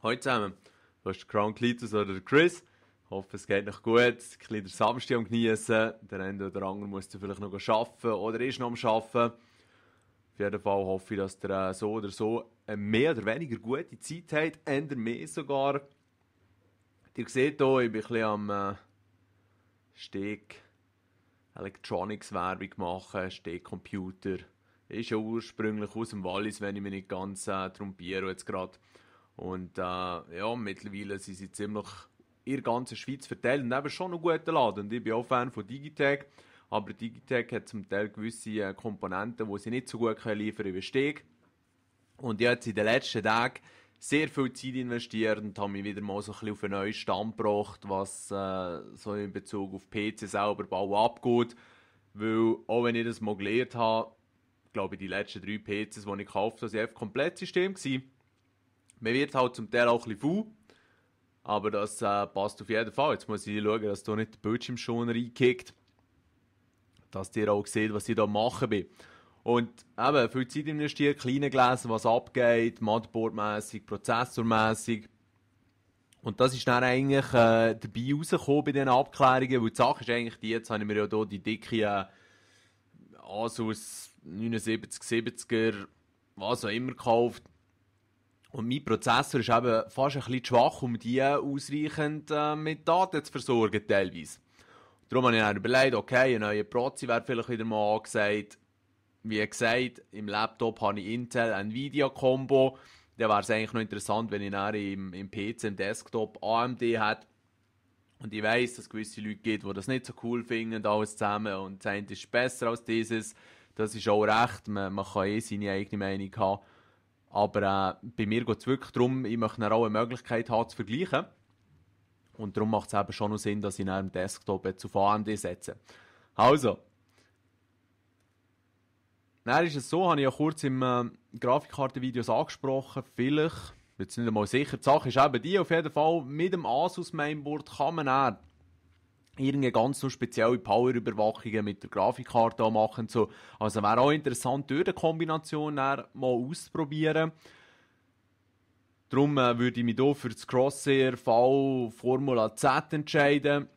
Hallo zusammen, du bist der Crown Cletus oder der Chris. Ich hoffe, es geht noch gut. Ein bisschen den Samstag am Geniessen. Der eine oder andere muss vielleicht noch arbeiten oder ist noch am Arbeiten. Auf jeden Fall hoffe ich, dass ihr so oder so eine mehr oder weniger gute Zeit habt. Eher mehr sogar. Ihr seht hier, ich bin ein bisschen am Steg Electronics Werbung machen, Steg-Computer. Ist ja ursprünglich aus dem Wallis, wenn ich mich nicht ganz trompiere jetzt gerade. Und ja, mittlerweile sind sie ziemlich in der ganzen Schweiz verteilt und eben schon einen guten Laden. Und ich bin auch Fan von Digitec. Aber Digitec hat zum Teil gewisse Komponenten, die sie nicht so gut liefern können wie Steg. Und ich habe jetzt in den letzten Tagen sehr viel Zeit investiert und habe mich wieder mal so ein bisschen auf einen neuen Stand gebracht, was so in Bezug auf PC selber bauen abgeht. Weil, auch wenn ich das mal gelernt habe, glaube ich, die letzten 3 PCs, die ich gekauft habe, waren einfach Komplettsystem gewesen. Man wird halt zum Teil auch ein bisschen faul, aber das passt auf jeden Fall. Jetzt muss ich schauen, dass da nicht der Bildschirmschoner reinkickt, dass ihr auch seht, was ich da machen bin. Und eben, viel Zeit investiert, kleine gelesen, was abgeht, Motherboard-mässig, Prozessor-mässig. Und das ist dann eigentlich dabei rausgekommen bei diesen Abklärungen, weil die Sache ist eigentlich die, jetzt habe ich mir ja hier die dicke Asus 79, 70er, was auch immer gekauft. Und mein Prozessor ist eben fast ein bisschen schwach, um die ausreichend mit Daten zu versorgen teilweise. Darum habe ich dann überlegt, okay, ein neuer Prozi wäre vielleicht wieder mal angesagt. Wie gesagt, im Laptop habe ich Intel Nvidia-Kombo. Dann wäre es eigentlich noch interessant, wenn ich dann im PC, im Desktop AMD hätte. Und ich weiss, dass es gewisse Leute gibt, die das nicht so cool finden, alles zusammen. Und das eine ist besser als dieses. Das ist auch recht. Man kann eh seine eigene Meinung haben. Aber bei mir geht es wirklich darum, ich möchte dann auch eine Möglichkeit haben, zu vergleichen. Und darum macht es eben schon noch Sinn, dass ich dann im Desktop jetzt auf AMD setze. Also. Dann ist es so, habe ich ja kurz im Grafikkartenvideos angesprochen, vielleicht, ich bin jetzt nicht einmal sicher, die Sache ist eben die, auf jeden Fall, mit dem Asus Mainboard kann man dann irgendwie ganz so spezielle Powerüberwachungen mit der Grafikkarte machen. So. Also wäre auch interessant, durch die Kombination mal auszuprobieren. Darum würde ich mich hier für das Crosshair V Formula Z entscheiden.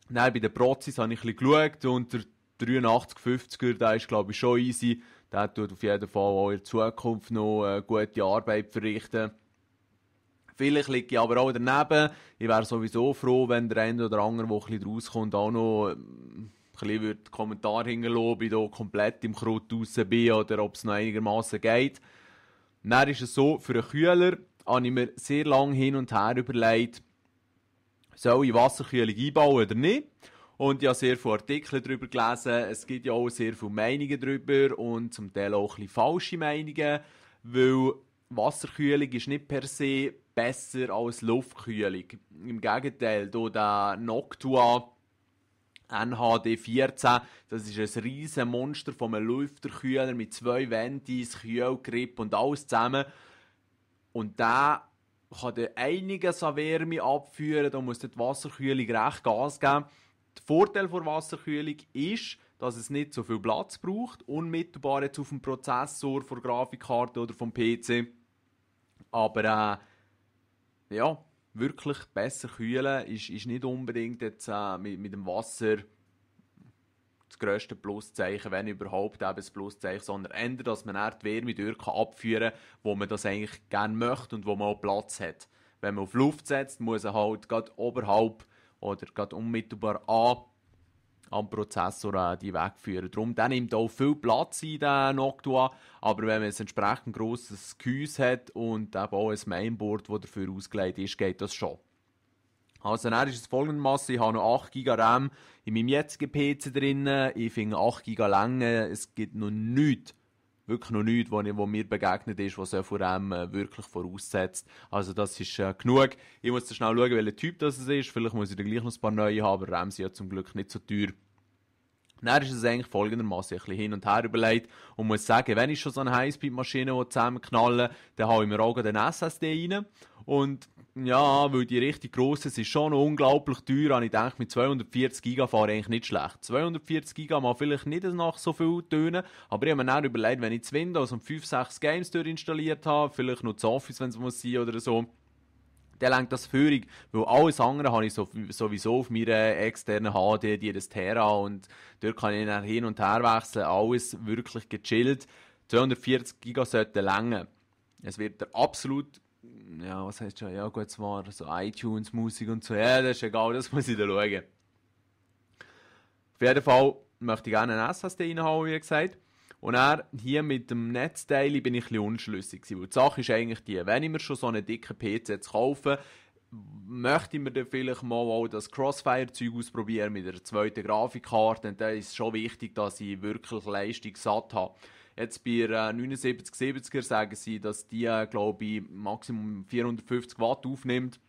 Dann bei den Prozis habe ich ein bisschen geschaut und der 8350er, der ist glaube ich schon easy. Der tut auf jeden Fall auch in Zukunft noch gute Arbeit verrichten. Vielleicht liege ich aber auch daneben. Ich wäre sowieso froh, wenn der eine oder andere, der ein bisschen rauskommt, auch noch ein bisschen Kommentar hinterlassen, ob ich hier komplett im Krut raus bin oder ob es noch einigermaßen geht. Dann ist es so, für einen Kühler habe ich mir sehr lange hin und her überlegt, soll ich Wasserkühlung einbauen oder nicht? Und ich habe sehr viele Artikel darüber gelesen. Es gibt ja auch sehr viele Meinungen darüber und zum Teil auch ein bisschen falsche Meinungen, weil Wasserkühlung ist nicht per se besser als Luftkühlung. Im Gegenteil, hier der Noctua NHD14, das ist ein riesen Monster von einem Lüfterkühler mit 2 Ventis, Kühlgrip und alles zusammen. Und der kann einiges an Wärme abführen, da muss die Wasserkühlung recht Gas geben. Der Vorteil der Wasserkühlung ist, dass es nicht so viel Platz braucht, unmittelbar jetzt auf dem Prozessor, der Grafikkarte oder vom PC. Aber ja, wirklich besser kühlen ist nicht unbedingt jetzt mit dem Wasser das grösste Pluszeichen, wenn überhaupt eben das Pluszeichen, sondern ändert, dass man die Wärme durch abführen kann, wo man das eigentlich gerne möchte und wo man auch Platz hat. Wenn man auf Luft setzt, muss er halt gerade oberhalb oder gerade unmittelbar am Prozessor die wegführen. Darum, der nimmt auch viel Platz in den Noctua, aber wenn man ein entsprechend grosses Gehäuse hat und eben auch ein Mainboard, das dafür ausgelegt ist, geht das schon. Also dann ist es folgendermaßen, ich habe noch 8 GB RAM in meinem jetzigen PC drin, ich finde 8 GB Länge, es gibt noch nichts, wirklich noch nichts, wo mir begegnet ist, was so viel RAM wirklich voraussetzt. Also das ist genug. Ich muss schnell schauen, welcher Typ das ist, vielleicht muss ich dann gleich noch ein paar neue haben, aber RAM sind ja zum Glück nicht so teuer. Dann ist es eigentlich folgendermaßen ein bisschen hin und her überlegt und muss sagen, wenn ich schon so eine Highspeed-Maschine zusammenknalle, dann habe ich mir auch den SSD rein. Und ja, weil die richtig gross ist, ist schon noch unglaublich teuer, habe ich gedacht, mit 240 GB fahre ich eigentlich nicht schlecht. 240 GB mal vielleicht nicht nach so viel tönen, aber ich habe mir dann überlegt, wenn ich das Windows und 5, 6 Games installiert habe, vielleicht noch das Office, wenn es muss sein oder so, Dann lenkt das Führung, weil alles andere habe ich sowieso auf meiner externen HD, die das Terra, und dort kann ich dann hin und her wechseln, alles wirklich gechillt. 240 GB sollten länger. Es wird der absolut, ja, was heißt schon, ja gut, es war so iTunes, Musik und so, ja, das ist egal, das muss ich dann schauen. Auf jeden Fall möchte ich gerne einen SSD reinhauen, wie gesagt. Und dann, hier mit dem Netzteil bin ich ein bisschen unschlüssig gewesen, weil die Sache ist eigentlich die, wenn ich mir schon so einen dicken PC jetzt kaufe, möchte ich mir dann vielleicht mal auch das Crossfire-Zeug ausprobieren mit einer zweiten Grafikkarte, und da ist es schon wichtig, dass ich wirklich Leistung satt habe. Jetzt bei 7970er sagen sie, dass die, glaube ich, Maximum 450 Watt aufnimmt.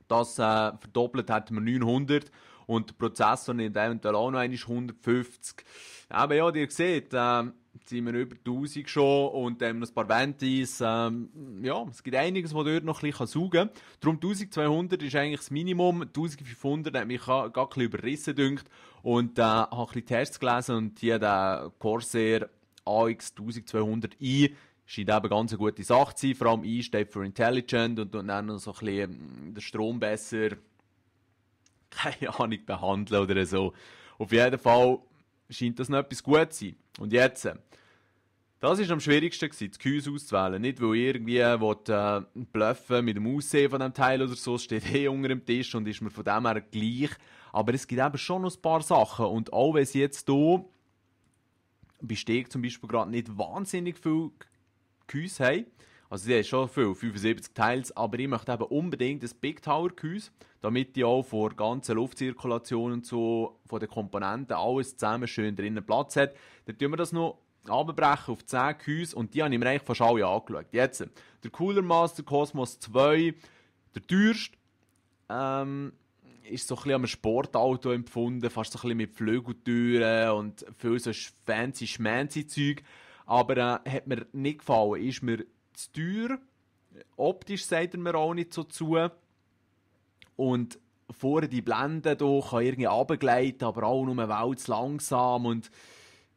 Das verdoppelt hätten wir 900 und der Prozessor nimmt eventuell auch noch einmal 150. Aber ja, ihr seht, sind wir über 1000 schon und noch ein paar Ventis. Ja, es gibt einiges, was dort noch ein bisschen saugen kann. Darum 1200 ist eigentlich das Minimum. 1500 hat mich gerade ein bisschen überrissen gedacht. Und habe ein bisschen Tests gelesen und hier der Corsair AX 1200i scheint eben ganz eine gute Sache zu sein. Vor allem I steht für Intelligent und dann noch so ein bisschen den Strom besser, keine Ahnung, behandeln oder so. Auf jeden Fall scheint das noch etwas Gutes zu sein. Und jetzt, das war am schwierigsten gewesen, das Gehäuse auszuwählen. Nicht, weil ich irgendwie bluffen mit dem Aussehen von dem Teil oder so, es steht unter dem Tisch und ist mir von dem her gleich. Aber es gibt eben schon noch ein paar Sachen. Und auch wenn sie jetzt hier bei Steg zum Beispiel gerade nicht wahnsinnig viel Gehäuse haben, also sie haben schon viel, 75 Teils, aber ich möchte eben unbedingt das Big Tower Gehäuse, damit ich auch vor der ganzen Luftzirkulation und so, von den Komponenten, alles zusammen schön drinnen Platz hat. Dann tun wir das noch abbrechen auf 10 Gehäuse und die habe ich mir eigentlich fast alle angeschaut. Jetzt, der Cooler Master Cosmos 2, der teuerste, ist so ein bisschen am Sportauto empfunden, fast so ein bisschen mit Flügeltüren und viel so fancy Zeug. Aber hat mir nicht gefallen, ist mir zu teuer. Optisch sagt er mir auch nicht so zu. Und vorne die Blenden hier kann irgendwie runtergleiten, aber auch nur Welt zu langsam. Und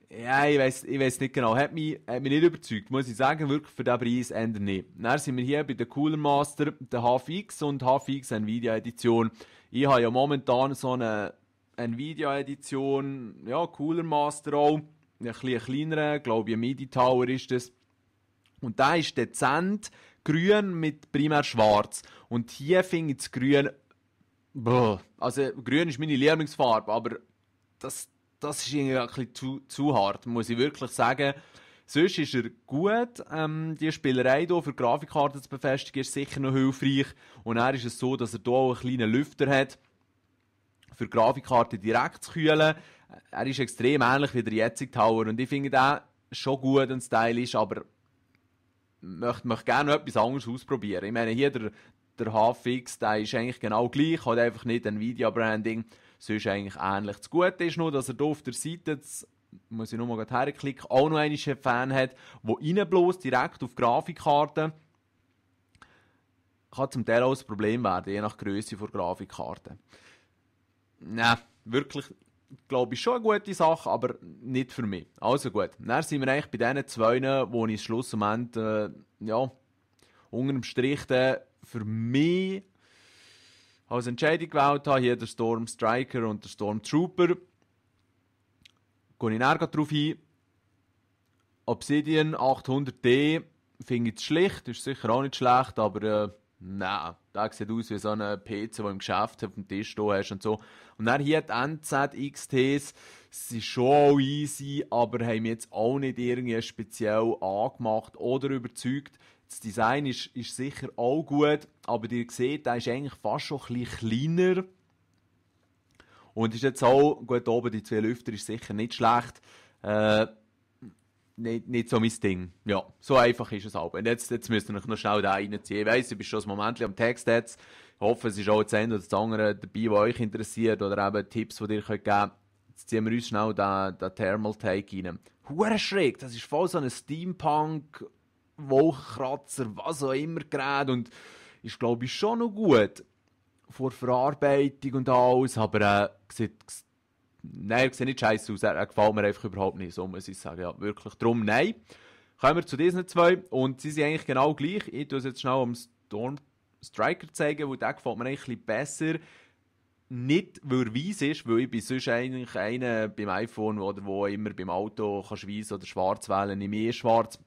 ja, ich weiss nicht genau. Hat mich nicht überzeugt, muss ich sagen. Wirklich für diesen Preis ändern nicht. Dann sind wir hier bei der Cooler Master, der HFX und HFX Nvidia Edition. Ich habe ja momentan so eine Nvidia Edition, ja, Cooler Master auch. Ein bisschen kleiner, glaube ich, ein MIDI Tower ist das. Und der ist dezent grün mit primär schwarz. Und hier finde ich das Grün, also grün ist meine Lieblingsfarbe, aber das ist irgendwie ein bisschen zu hart, muss ich wirklich sagen. Sonst ist er gut. Die Spielerei hier für die Grafikkarte zu befestigen ist sicher noch hilfreich. Und dann ist es so, dass er hier auch einen kleinen Lüfter hat, für die Grafikkarte direkt zu kühlen. Er ist extrem ähnlich wie der jetzige Tower und ich finde den schon gut und stylisch, aber möchte gerne etwas anderes ausprobieren. Ich meine, hier der HFX, der ist eigentlich genau gleich, hat einfach nicht Nvidia-Branding, sonst eigentlich ähnlich. Das Gute ist nur, dass er hier auf der Seite, jetzt muss ich nur mal herklicken, auch noch einen Fan hat, der reinbläst, direkt auf die Grafikkarte. Kann zum Teil auch ein Problem werden, je nach Größe der Grafikkarte. Nein, wirklich, glaube ich, schon eine gute Sache, aber nicht für mich. Also gut, dann sind wir eigentlich bei diesen zwei, wo ich schlussendlich, ja, unter dem Strich für mich als Entscheidung gewählt habe, hier der Storm Striker und der Storm Trooper. Gehe ich näher darauf ein. Obsidian 800D finde ich es schlicht, ist sicher auch nicht schlecht, aber nein, der sieht aus wie so ein PC, der im Geschäft auf dem Tisch stehen hast und so. Und dann hier die NZ-XTs, sie sind schon auch easy, aber haben mich jetzt auch nicht irgendwie speziell angemacht oder überzeugt. Das Design ist sicher auch gut, aber ihr seht, der ist eigentlich fast schon ein bisschen kleiner. Und ist jetzt auch, gut, oben die 2 Lüfter ist sicher nicht schlecht. Nicht so mein Ding. Ja, so einfach ist es auch. Und jetzt müsst ihr euch noch schnell da reinziehen. Ich weiss, du bist schon ein Moment am Text jetzt. Ich hoffe, es ist auch das eine oder das andere dabei, was euch interessiert oder eben Tipps, die ihr geben könnt. Jetzt ziehen wir uns schnell den Thermal Take rein. Hure schräg, das ist voll so ein Steampunk, Wolkenkratzer, was auch immer Gerät und ist, glaube ich, schon noch gut vor Verarbeitung und alles, aber nein, er sieht nicht scheiße aus, er gefällt mir einfach überhaupt nicht, so muss ich sagen, ja, wirklich, darum nein. Kommen wir zu diesen zwei und sie sind eigentlich genau gleich, ich tue es jetzt schnell am Storm Striker zeigen, weil der gefällt mir eigentlich ein bisschen besser. Nicht, weil er weiss ist, weil ich bin sonst eigentlich einer beim iPhone oder wo immer beim Auto kannst weiss oder schwarz wählen, ich mehr schwarz.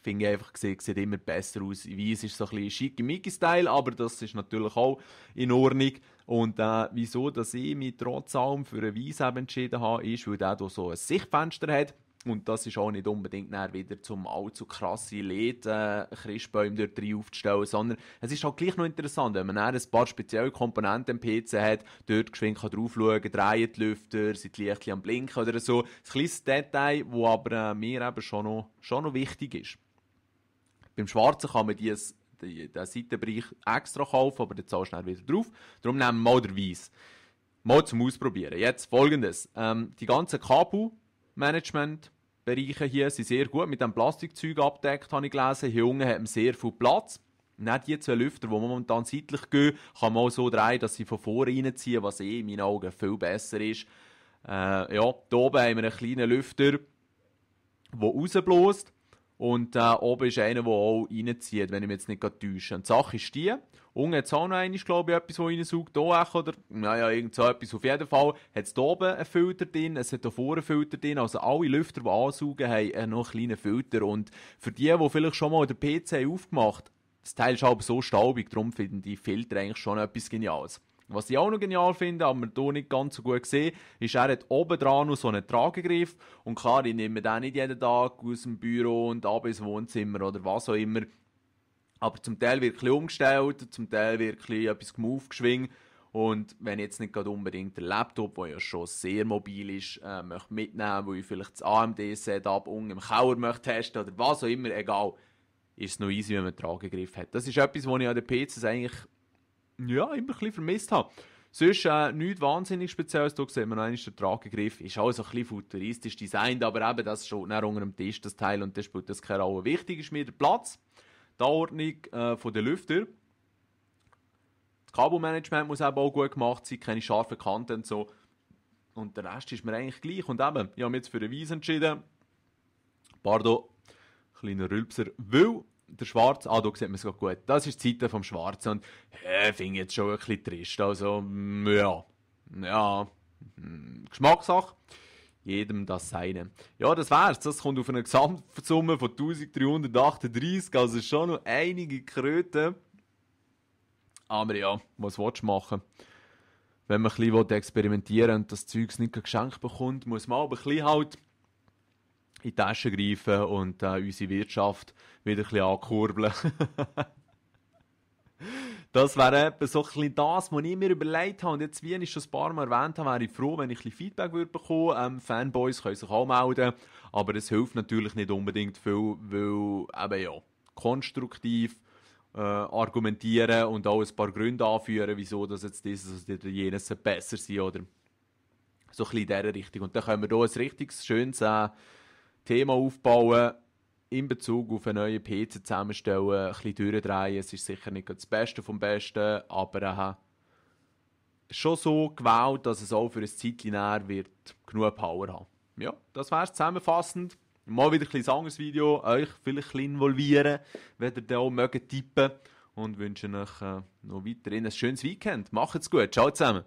Finde ich einfach, sieht immer besser aus. Weiss ist so ein bisschen Schickimicki-Style, aber das ist natürlich auch in Ordnung. Und wieso, dass ich mich trotz allem für einen Weiss entschieden habe, ist, weil der hier so ein Sichtfenster hat. Und das ist auch nicht unbedingt wieder zum allzu krasse LED-Christbäume dort rein aufzustellen, sondern es ist halt gleich noch interessant, wenn man dann ein paar spezielle Komponenten im PC hat, dort geschwind drauf schauen kann, drehen die Lüfter, sind die Lichter am Blinken oder so. Ein kleines Detail, das aber mir eben schon noch wichtig ist. Beim Schwarzen kann man den Seitenbereich extra kaufen, aber dann zahlst du schnell wieder drauf. Darum nehmen wir mal den Weiss. Mal zum Ausprobieren. Jetzt folgendes. Die ganzen Kabelmanagement-Bereiche hier sind sehr gut mit dem Plastikzeug abgedeckt, habe ich gelesen. Hier unten hat man sehr viel Platz. Nicht die 2 Lüfter, die momentan seitlich gehen, kann man auch so drehen, dass sie von vorne reinziehen, was in meinen Augen viel besser ist. Hier oben haben wir einen kleinen Lüfter, der rausbläst. Und oben ist einer, der auch reinzieht, wenn ich mich jetzt nicht täusche. Und die Sache ist die, unten hat es auch noch einen, glaube ich, etwas, das reinsaugt, hier auch, oder, naja, irgend so etwas. Auf jeden Fall hat es hier oben einen Filter drin, es hat hier vorne einen Filter drin, also alle Lüfter, die ansaugen, haben noch einen kleinen Filter. Und für die vielleicht schon mal den PC aufgemacht haben, das Teil ist aber so staubig, darum finden die Filter eigentlich schon etwas Geniales. Was ich auch noch genial finde, aber man hier nicht ganz so gut gesehen, ist, er hat oben dran noch so einen Tragegriff. Und klar, ich nehme den nicht jeden Tag aus dem Büro und ab ins Wohnzimmer oder was auch immer. Aber zum Teil wird ein umgestellt, zum Teil wird etwas aufgeschwingt. Und wenn ich jetzt nicht gerade unbedingt der Laptop, der ja schon sehr mobil ist, möchte mitnehmen, weil ich vielleicht das AMD-Setup unten im Keller möchte testen oder was auch immer, egal, ist es noch easy, wenn man einen Tragegriff hat. Das ist etwas, was ich an den PCs eigentlich immer ein bisschen vermisst habe. Sonst nichts wahnsinnig Spezielles. Hier sieht man noch einmal den Tragegriff. Ist auch so ein bisschen futuristisch designt, aber eben das steht unter dem Tisch, das Teil, und das spielt das keine Rolle. Wichtig ist mir der Platz, die Anordnung von den Lüftern. Das Kabelmanagement muss eben auch gut gemacht sein, keine scharfen Kanten und so. Und der Rest ist mir eigentlich gleich. Und eben, ich habe mich jetzt für den Weiss entschieden. Pardon, kleiner Rülpser, weil der Schwarze, da sieht man es gut. Das ist die Seite vom Schwarzen und finde ich jetzt schon ein bisschen trist. Also, Geschmackssache. Jedem das Seine. Ja, das wär's. Das kommt auf eine Gesamtsumme von 1338, also schon noch einige Kröten. Aber ja, was willst du machen? Wenn man ein bisschen experimentieren und das Zeugs nicht geschenkt bekommt, muss man aber ein bisschen halt in die Tasche greifen und unsere Wirtschaft wieder ein bisschen ankurbeln. Das wäre etwa so ein bisschen das, was ich mir überlegt habe. Und jetzt, wie ich schon ein paar Mal erwähnt habe, wäre ich froh, wenn ich ein bisschen Feedback bekommen würde. Fanboys können sich auch melden. Aber es hilft natürlich nicht unbedingt viel, weil eben konstruktiv argumentieren und auch ein paar Gründe anführen, wieso das jetzt dieses oder jenes besser sein oder so ein bisschen in dieser Richtung. Und dann können wir hier ein richtiges, schönes Thema aufbauen, in Bezug auf einen neuen PC zusammenstellen, ein bisschen durchdrehen. Es ist sicher nicht das Beste vom Besten, aber schon so gewählt, dass es auch für ein Zeitchen näher wird genug Power haben. Ja, das wäre es zusammenfassend. Mal wieder ein kleines anderes Video, euch vielleicht ein bisschen involvieren, wenn ihr da auch mögt tippen, und wünsche euch noch weiterhin ein schönes Weekend. Macht's gut, ciao zusammen.